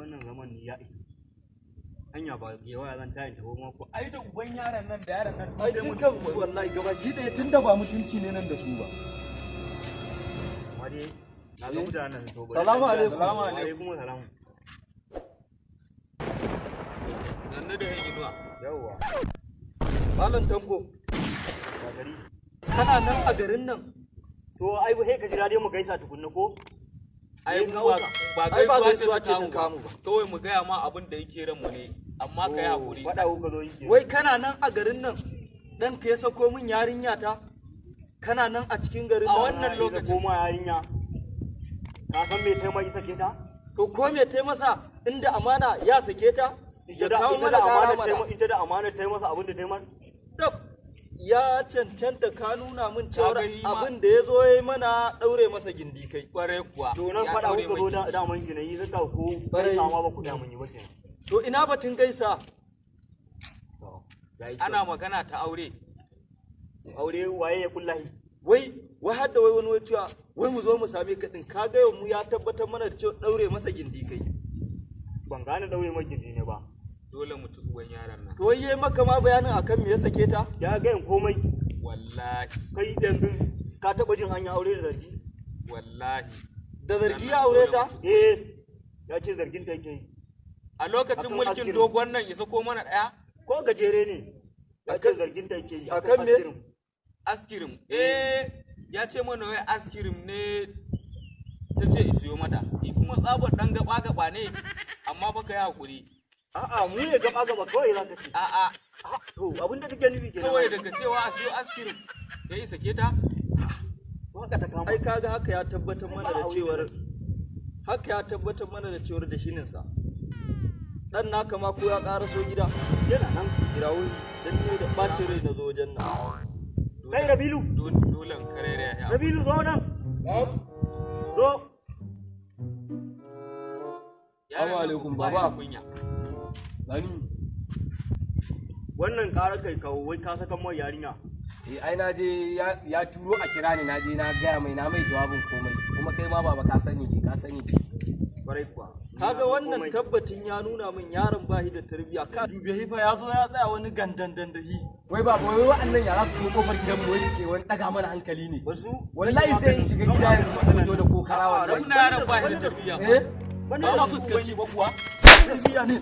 Wannan zaman ni ya isa. Hanya ba gewaya zan tayin tafi mako. Ai da uban yaron nan da yaron nan Ai dukkan wallahi gabaki ɗaya, tunda ba mutunci ne nan da su ba. Amma dai na ga mutanen nan to bari. Salamu alaikum. Salamu alaikum. Salam. Sannu da yan inuwa. Yawwa. Malam Tanko. Ga gari. Kana nan a garin nan? To ai sai ka jira dai mu gaisa tukunna ko? Ai Eh, mu kawo ba ka. Ba Ai ba gaisuwa gaisuwa ce ce ta kamu ba. Kawai mu gaya ma abin da yake ranmu ne, amma ka yi hakuri. Faɗa kuka zo yi kenan. Wai kana nan a garin nan, ɗan ka ya sako min yarinya ta? Kana nan a cikin garin A nan? wannan Ai, lokacin. koma yarinya. Ka san me taimaki sake ta? To ko me tai masa, inda amana ya sake ta? Ita Ya da kawo ita mana da ƙara amana mana. ita da amana tai masa abin da taimar. Tab, ya cancanta ka nuna min cewar Ka gani ma- abin da ya zo ya yi mana ɗaure masa gindi kai. Kwarai kuwa. To nan Ya faɗa daure kuka zo mai da daman gina yi zaka ko Ƙwarai. gaisa ma ba ku damun yi ba kenan. To ina batun gaisa? To, yayi kyau. Ana magana ta aure. Aure waye ya kullahi? Wai har da wai wani wai cewa wai mu zo mu same ka din, ka ga yau mu ya tabbatar mana da cewa ɗaure masa gindi kai. Ban gane daure mai gindi ne ba. Dole mu ci uban yaron nan. To wai yayi maka ma bayanin akan me ya sake ta? Ya ga yin komai. Wallahi. Kai yanzu ka taba jin hanya aure da zargi? Wallahi. Da zargi ya aure ta? Eh, ya ce zargin ta yake yi. A lokacin Akan mulkin askirin. dogon nan isa ko mana daya. Ko gajere ne. Ya ce zargin ta yake yi. Akan me? Askirin. Askirim, eh, ya ce mana wai askirim ne ta ce isiyo mata. Ni kuma tsabar dan gaba gaba ne, amma baka yi hakuri. A'a, mu ne gaba gaba kawai zaka ce. A'a. Ah, to abin da kake nufi kenan. Kawai daga cewa a siyo askirim ya yi sake ta. Waka ta kama. Ai kaga haka ya tabbatar mana da Ba aure cewar haka ya tabbatar mana da cewar da shininsa. Dan naka ma ko ya ƙaraso gida? Yana nan. Kirawo dan ne da ɓacin rai na zo wajen nan. Kai Rabilu, Dole in karere ya. Rabilu, zo nan. Zo. Yaron nan alaikum, ba baba. ya kunya. Lami. Wannan ƙara kai kawo wai ka saka mai yarinya. Eh, ai na je ya turo a kira ni, na je na gaya mai, na mai jawabin komai. Kuma kai ma baba ka sani ke ka sani. Kwarai kuwa. Kaga wannan Komai. tabbatin ya nuna min yaron bahi da tarbiya. Ka dube hifa ya zo ya tsaya wani gandan dandahi. Wai baba, wai wa'annan yara su zo kofar gidan mu wai suke wani daga mana hankali ne. Wasu Wallahi sai in shiga gida yanzu in fito da kokara wallahi. Wannan yaron ba ya da tarbiyya. Eh? Ba ma fuskanci ba kuwa. Tarbiya ne.